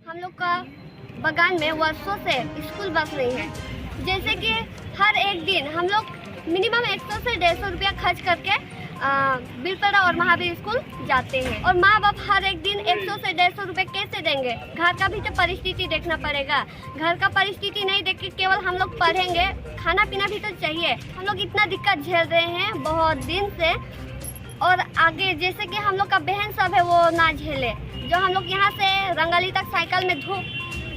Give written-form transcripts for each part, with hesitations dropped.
हम लोग का बगान में वर्षों से स्कूल बस नहीं है। जैसे कि हर एक दिन हम लोग मिनिमम 100 से 150 रुपया खर्च करके बिलपरा और महावीर स्कूल जाते हैं और माँ बाप हर एक दिन 100 से 150 रुपये कैसे देंगे? घर का भी तो परिस्थिति देखना पड़ेगा। घर का परिस्थिति नहीं देख के केवल हम लोग पढ़ेंगे, खाना पीना भी तो चाहिए। हम लोग इतना दिक्कत झेल रहे हैं बहुत दिन से और आगे जैसे कि हम लोग का बहन सब है वो ना झेले। जो हम लोग यहाँ से रंगाली तक साइकिल में धूप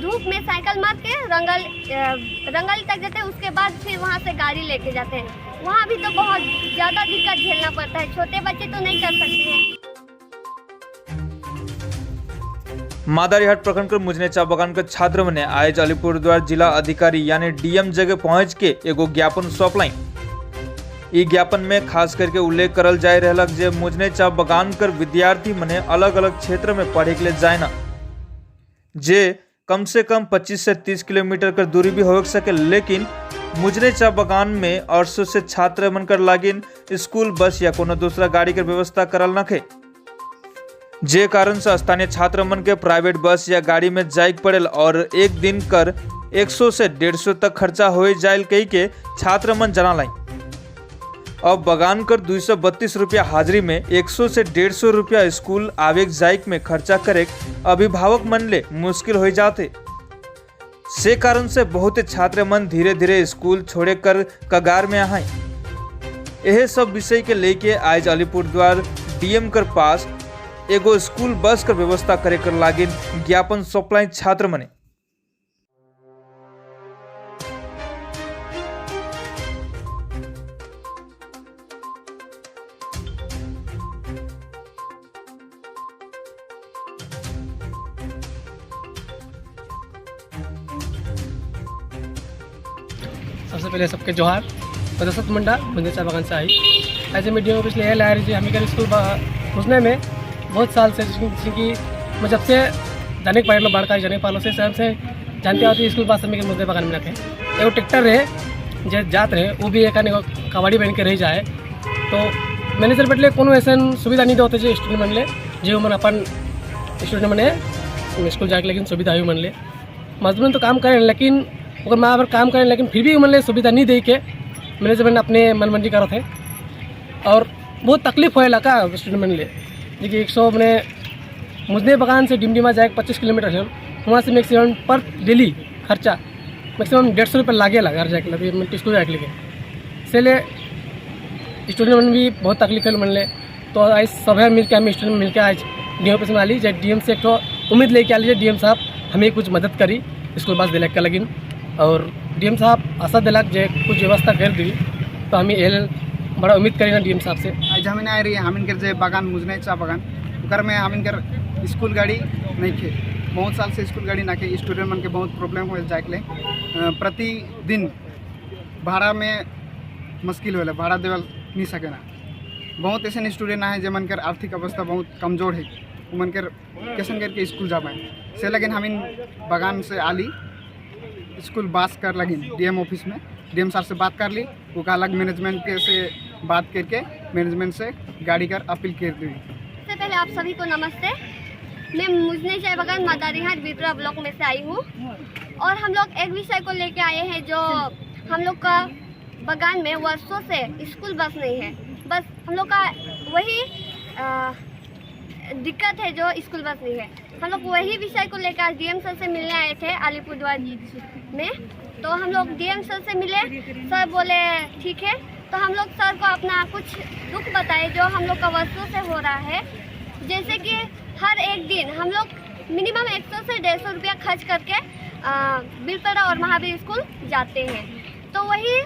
धूप में साइकिल मार के रंगाली तक जाते हैं, उसके बाद फिर वहाँ से गाड़ी लेके जाते हैं। वहाँ भी तो बहुत ज़्यादा दिक्कत झेलना पड़ता है, छोटे बच्चे तो नहीं कर सकते हैं। मादारीहाट प्रखंड के मुजने चा बगान के छात्र मने आज अलीपुरद्वार जिला अधिकारी यानी डीएम जगह पहुंच के एगो ज्ञापन सौंपलाई। ई ज्ञापन में खास करके उल्लेख करल जाय रहलक जे मुजने चा बगान कर विद्यार्थी मने अलग अलग क्षेत्र में पढ़े के लिए जाए ना, जे कम से कम 25 से 30 किलोमीटर कर दूरी भी हो सके, लेकिन मुजने चा बगान में अरसों से छात्र मन कर लागिन स्कूल बस या कोनो दूसरा गाड़ी के व्यवस्था करल नखे, जे कारण से स्थानीय छात्र मन के प्राइवेट बस या गाड़ी में जाइक पड़ेल और एक दिन कर 100 से 150 तक खर्चा हो जायल कही के छात्र मन जना लाई। अब बगान कर 232 रुपया हाजिरी में 100 से 150 रुपया स्कूल आवेग जाइक में खर्चा करे अभिभावक मन ले मुश्किल हो जाते। से कारण से बहुत छात्र मन धीरे धीरे स्कूल छोड़े कर कगार में आए। यह सब विषय के लेके आज अलीपुरद्वार डीएम कर पास एगो स्कूल बस कर व्यवस्था करे कर लागिन ज्ञापन सौंपलाई छात्र मने। सबसे पहले सबके जोहार। मैं दशरथ मुंडा मुंडे चा बागान से आई। ऐसे मीडिया में पिछले ला रही हमें स्कूल घुसने में बहुत साल से, जिसकी मैं जब से जाने पालो बाढ़ जाने पालो से स्वयं से जानते आती स्कूल बस हमें मुझे बागान में रखे। एगो ट्रैक्टर रहे जो जात रहे वो भी एक कबाड़ी बन के रह जाए तो मैनेजर बैठले कोनो ऐसा सुविधा नहीं देते जो स्टूडेंट मन ले, जो मन अपन स्टूडेंट मने स्कूल जाके लेकिन सुविधा हुई मन ले। मजदूर तो काम करें लेकिन अगर माँ बाप काम करें लेकिन फिर भी मन ले सुविधा नहीं दे के मैनेजमेंट अपने मनमर्जी करत है और बहुत तकलीफ होए लगा स्टूडेंट मन ले। देखिए 100 मैंने मुजने बगान से डिमडिमा जाए 25 किलोमीटर है, वहाँ से मैक्सिमम पर डेली खर्चा मैक्सिमम 150 रुपये लागे घर जाके लगे स्कूल जाके लेके। इसलिए स्टूडेंट मन भी बहुत तकलीफ है मन ले। तो आज सब मिल के हम स्टूडेंट मिल के आज डी एम ऑफिस में आली, जब डी एम से एक उम्मीद लेके आली डी एम साहब हमें कुछ मदद करी स्कूल बस दिला के लगिन और डी एम साहब आशा दिलाक जे कुछ व्यवस्था कर दी तो हमें एल बड़ा उम्मीद करी ना डी एम साहब से। आज हमें आए रही हम इनकर जे बागान मुजने चा बागान ओकर में हम इनकर स्कूल गाड़ी नहीं खे, बहुत साल से स्कूल गाड़ी ना खे। स्टूडेंट मन के बहुत प्रॉब्लम हो जाए के प्रतिदिन भाड़ा में मुश्किल होला, भाड़ा देवल नहीं सके ना। बहुत ऐसे स्टूडेंट आए जे मन कर आर्थिक अवस्था बहुत कमज़ोर है, मन कर कैसन करके स्कूल जा पाए से लेकिन हम इन बागान से आली स्कूल बस कर लगिन डीएम ऑफिस में डीएम सर से बात कर ली, वो का अलग मैनेजमेंट के से बात करके मैनेजमेंट से गाड़ी कर अपील कर दी। सबसे पहले आप सभी को नमस्ते। मैं मुजने चाय बागान मदारीहाट बिपरा ब्लॉक में से आई हूँ और हम लोग एक विषय को लेके आए हैं जो हम लोग का बगान में वर्षों से स्कूल बस नहीं है। बस हम लोग का वही दिक्कत है जो स्कूल बस नहीं है। हम लोग वही विषय को लेकर आज डीएम सर से मिलने आए थे अलीपुरद्वार में। तो हम लोग डीएम सर से मिले, सर बोले ठीक है। तो हम लोग सर को अपना कुछ दुख बताए जो हम लोग का वर्षों से हो रहा है। जैसे कि हर एक दिन हम लोग मिनिमम 100 से 150 रुपया खर्च करके बिलपरा और महावीर स्कूल जाते हैं। तो वही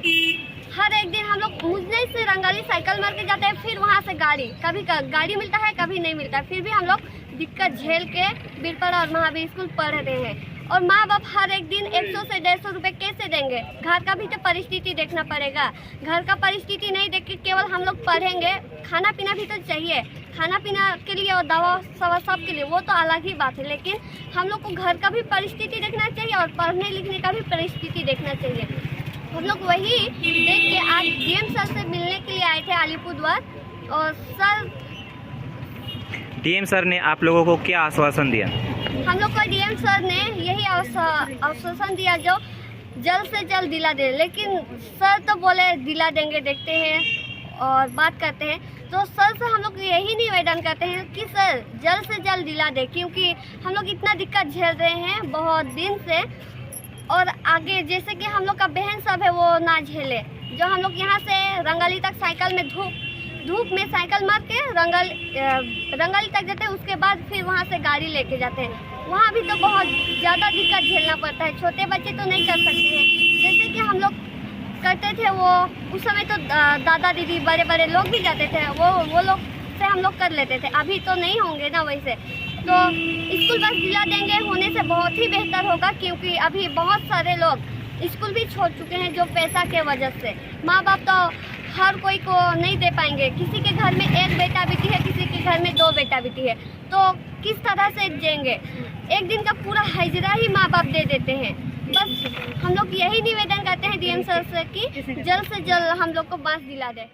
हर एक दिन हम लोग मुजने से रंगाली साइकिल मार के जाते हैं, फिर वहाँ से गाड़ी, कभी गाड़ी मिलता है कभी नहीं मिलता है, फिर भी हम लोग दिक्कत झेल के बिलपरा और महावीर स्कूल पढ़ रहे हैं। और माँ बाप हर एक दिन 100 से 150 रुपये कैसे देंगे? घर का भी तो परिस्थिति देखना पड़ेगा। घर का परिस्थिति नहीं देख के केवल हम लोग पढ़ेंगे, खाना पीना भी तो चाहिए। खाना पीना के लिए और दवा सवा सब के लिए वो तो अलग ही बात है, लेकिन हम लोग को घर का भी परिस्थिति देखना चाहिए और पढ़ने लिखने का भी परिस्थिति देखना चाहिए। हम लोग वही देख के आज डीएम सर से मिलने के लिए आए थे अलीपुरद्वार और सर डीएम सर ने आप लोगों को क्या आश्वासन दिया? हम लोग को डीएम सर ने यही आश्वासन दिया जो जल्द से जल्द दिला दे, लेकिन सर तो बोले दिला देंगे, देखते हैं और बात करते हैं। तो सर से हम लोग यही निवेदन करते हैं कि सर जल्द से जल्द दिला दे, क्योंकि हम लोग इतना दिक्कत झेल रहे हैं बहुत दिन से और आगे जैसे कि हम लोग का बहन सब है वो ना झेले। जो हम लोग यहाँ से रंगाली तक साइकिल में धूप धूप में साइकिल मार के रंगाली तक जाते हैं, उसके बाद फिर वहाँ से गाड़ी लेके जाते हैं। वहाँ भी तो बहुत ज़्यादा दिक्कत झेलना पड़ता है। छोटे बच्चे तो नहीं कर सकते हैं जैसे कि हम लोग करते थे। वो उस समय तो दादा दीदी, बड़े बड़े लोग भी जाते थे, वो लोग से हम लोग कर लेते थे। अभी तो नहीं होंगे ना वैसे। तो स्कूल बस दिला देंगे होने से बहुत ही बेहतर होगा, क्योंकि अभी बहुत सारे लोग स्कूल भी छोड़ चुके हैं जो पैसा के वजह से। माँ बाप तो हर कोई को नहीं दे पाएंगे। किसी के घर में एक बेटा बेटी है, किसी के घर में दो बेटा बेटी है, तो किस तरह से देंगे? एक दिन का पूरा हजरा ही माँ बाप दे देते हैं। बस हम लोग यही निवेदन करते हैं डीएम सर से कि जल्द से जल्द हम लोग को बस दिला दे।